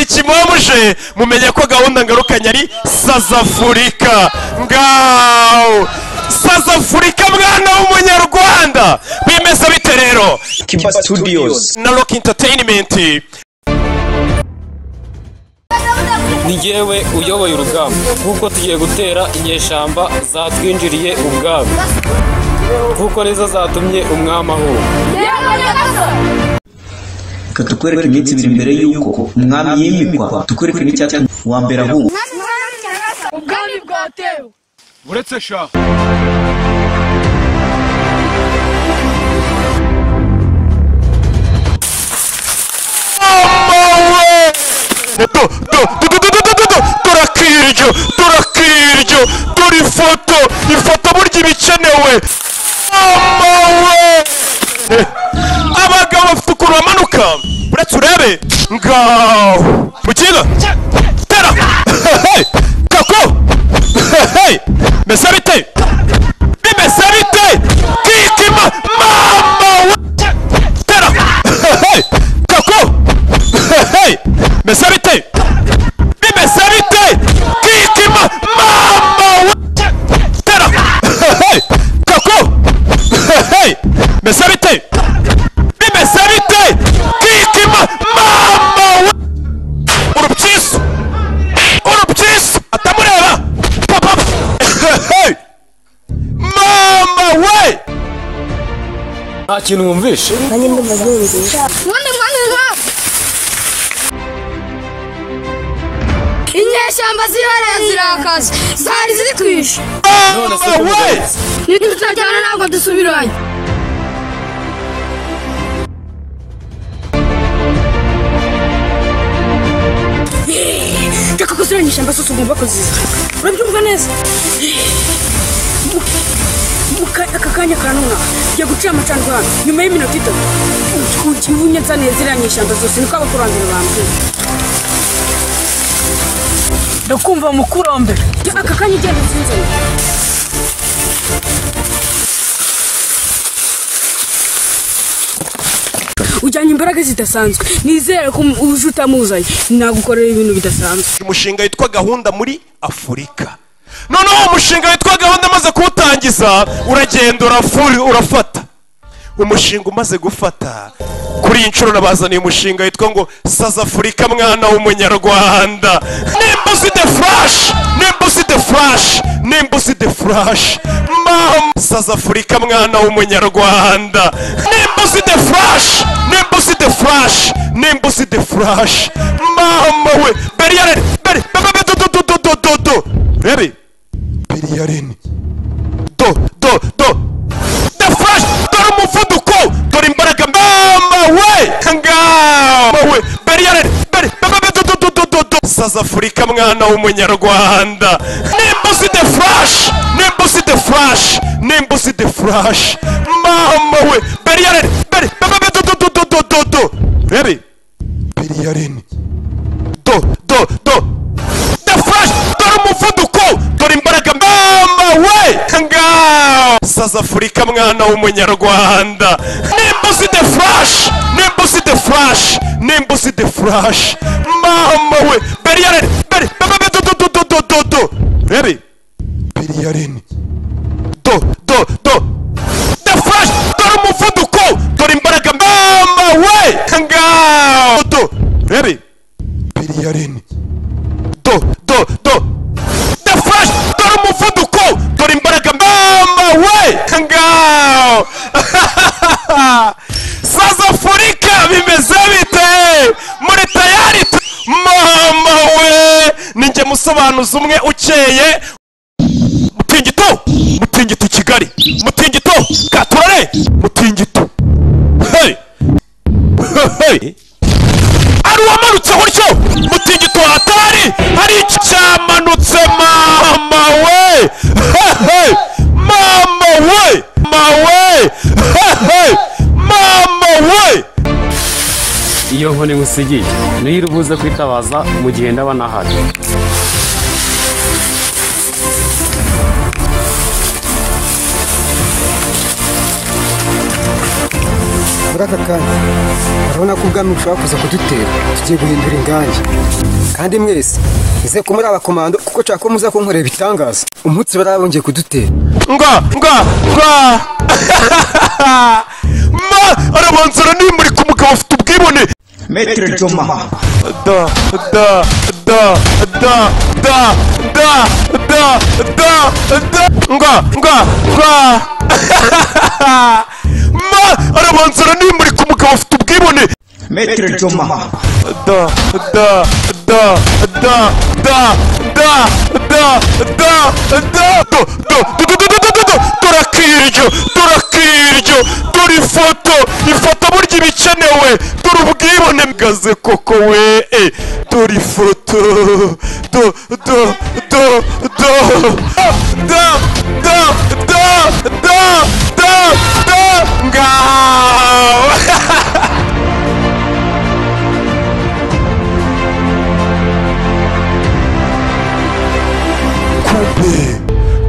Kimomo mumenye ko gahunda ngarukanye ari Sazafurika. Ngaho Sazafurika mwana w'umunyarwanda bimeze bite rero? Kiba Studios na Rock Entertainment. Ni jyewe uyoboye urugamba kuko tugiye gutera inyeshyamba zatwinjiriye ubwabo kuko nizo zatumye umwami ahunga. Tukwereke iminsi ibiri mbere y'uko umwami yimikwa, tukwereke n'icyatumye uwa mbere ahunga. Ubwami bwatewe uretse sha turakiryo turakiryo turi foto ifoto burya ibikenewe. Abagabo bafite ukuntu bamanuka uretse urebe ngaho mukinga tera kako mese bite bimeze bite kikima mama tera kako mese bite bimeze bite kikima mama tera kako mese bite bimeze bite kikima mama urupyisu urupyisu atamureba papa mama we. Nta kintu wumvishe. Inyeshyamba zihariye zirakaze zari zitwishe nitutajyana ntabwo dusubiranye. Reka ko ziriya nyeshyamba zose ugomba kuziza, urabyumva neza? Aka kanya ka nonaha ngiye gucira amacandwe hano nyuma y'iminota itatu ubunye nzaniye ziriya nyeshyamba zose, niko abakurambere bambwiye. Ndakumva mukurambere, aka kanya ugenda uzinzaniye. Ujyanye imbaraga zidasanzwe, nizere ko uje utamuzanye nagukorera ibintu bidasanzwe. Umushinga witwa gahunda muri Afurika. Noneho umushinga witwa gahunda amaze kuwutangiza uragenda urafata. Umushinga umaze gufata kuri iyi nshuro nabazaniye umushinga witwa ngo Sazafurika mwana w'umunyarwanda. Nimba uzi The Flash, nimba uzi The Flash, nimba uzi The Flash, mama Sazafurika mwana w'umunyarwanda. Nimba uzi The Flash, nimba uzi The Flash, nimba uzi The Flash, mama we Beriyarene beri bebe do do do do do do rebe Beriyarene do do do The Flash. Dore umuvuduko, dore imbaraga mama we ngaho we Beriyarene beri bebe do do do do do Sazafurika mwana w'umunyarwanda. Nimba uzi The Flash, nimba uzi The Flash, nimba uzi The Flash, mama we Beriyarene beri bebe do do do do do do rebe Beriyarene do do do The Flash. Dore umuvuduko, dore imbaraga mama we ngaho Sazafurika mwana w'umunyarwanda. Nimba uzi The Flash, nimba uzi The Flash, nimba uzi The Flash, mama we Beriyarene beri bebe do do do do do do rebe Beriyarene do do do The Flash. Dore umuvuduko, dore imbaraga mama we ngaho do rebe Beriyarene do do do The Flash. Dore umuvuduko, dore imbaraga mama we ngaho Sazafurika bimeze bite muri tayari mama we? Ninjye musobanuzi umwe ukeye. Mutingito mutingito Kigali mutingito katurare mutingito hey hey ari wamanutse gutyo mutingito hatari hari icyamanutse mama we hey mama we mama we hey mama we. Iyo nkoni ngusigiye niyo iri buze kwitabaza mu gihe ndaba nahari. Muri aka kanya urabona ko ubwami bushobora kuza kudutera, tugiye guhindura ingange. Kandi mwese nizeye ko muri abakomando, kuko nshaka ko muza kunkorera ibitangaza umunsi barabongeye kudutera. Nga nga nga ma arabanza aranimurika, umugabo afite ubwibone. Maître Joma. Da da da da da da da da da nga nga nga ma arabanza aranimurika, umugabo afite ubwibone. Maître Joma. Da da da da da da da da da do do do do do do do. Turakiryo turakiryo, dore ifoto ifoto burya ibikenewe, dore ubwibone bwaze koko we, dore ifoto do do do do da da da da da da ngaho. Kumbe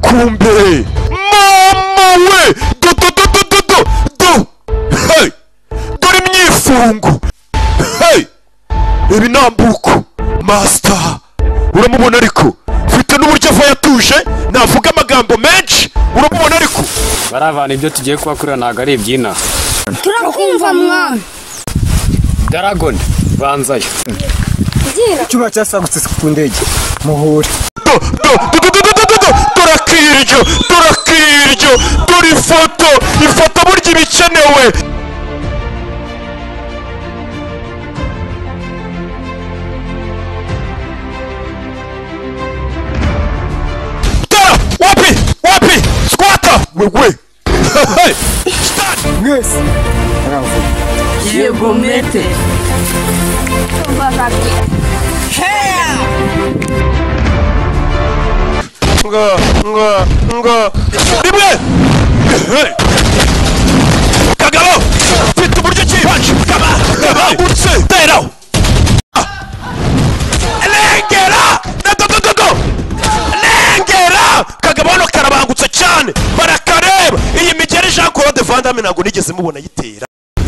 kumbe mama we, do do do do do do do, hey, dore imyifungo, hey, ibinambuko master uramubona, ariko mfite n'uburyo ava yatuje, navuga amagambo menshi, uramubona ariko baravana ibyo tugiye kubakorera ntabwo ari ibyina. Turakumva mwana. Dragon banzayo. Icyuma cyasagutse ku ndege muhure. Do do do do do do do, turakiryo turakiryo, dore ifoto ifoto burya ibikenewe. Wapi wapi squatter wewe, hey, mwese aravuga yego mete. Nga nga nga rimwe, hey, Kagabo mfite uburyo ki punch kaba kabangutse teraho lengera do do do do lengera. Kagabo hano karabangutse cyane, barakareba iyi migeri Jean Claude Van Damme ntabwo nigeze mubona yitera.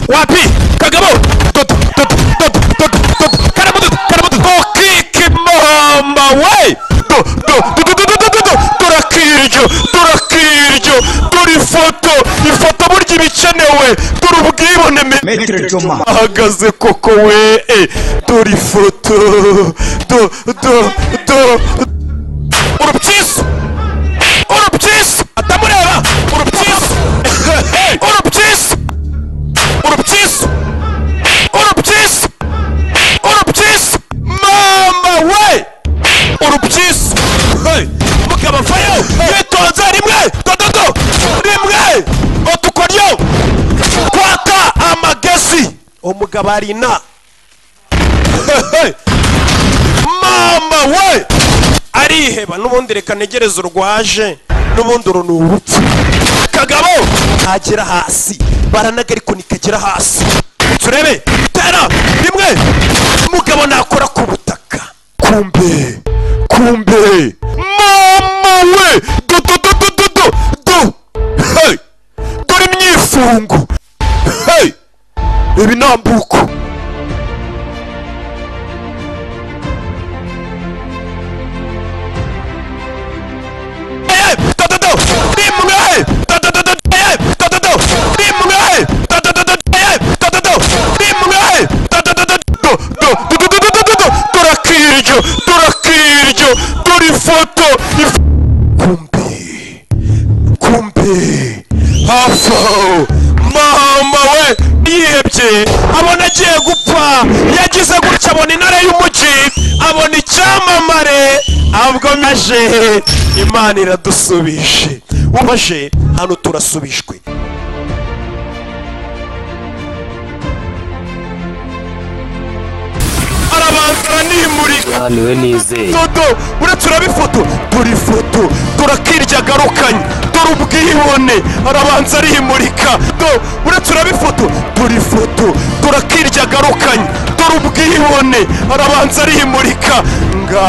Wapi Kagabo do do do do do do karamudu karamudu okiki mama we do do do do do do do, turakiryo turakiryo, dore ifoto ifoto burya ibikenewe, dore ubwibone. Maître Joma. Ahagaze koko we, dore ifoto do do do, urupyiso urupyiso atamureba, urupyiso urupyiso urupyiso urupyiso urupyiso mama we urupyiso. Mugabo avayo yitonze, rimwe dododo rimwe otukoryo kwaka amagezi, umugabo arina mama we ariheba. N'ubundi reka ntegereze urwaje, n'ubundi uru ni urupfu. Kagabo ntagera hasi, baranaga ariko nikagera hasi, turebe tera rimwe, umugabo nakora ku butaka. Kumbe kumbe mama we do do do do do do do, hey, dore imyifungo, hey, ibinambuko. Do do do rimwe do do do do do do do rimwe do do do do do do do rimwe do do do do do do do do do do, turakiryo turakiryo, dore ifoto. Kumbe kumbe hafi mama we yihebye, abona agiye gupfa, yagize gutya abona intare y'umujyi, abona icyamamare, ahubwo maje Imana iradusubije, ubaje hano turasubijwe. Arabanza aranimurika, niwe nizeye dodo uretse uraba ifoto, dore ifoto turakirya agarukanye, dore ubwibone, arabanza arimurika do uretse uraba ifoto, dore ifoto turakirya agarukanye, dore ubwibone, arabanza arimurika nga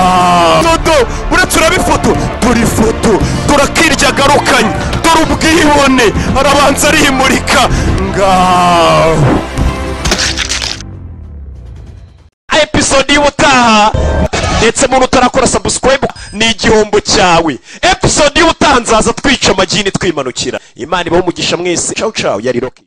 dodo uretse uraba ifoto, dore ifoto turakirya agarukanye, dore ubwibone, arabanza arimurika nga. Ndetse muntu utarakora subscribe, ni igihombo cyawe. Episode y'ubutanzaza twica amagini twimanukira. Imana ibahe umugisha mwese. Ciao ciao, yari Rocky.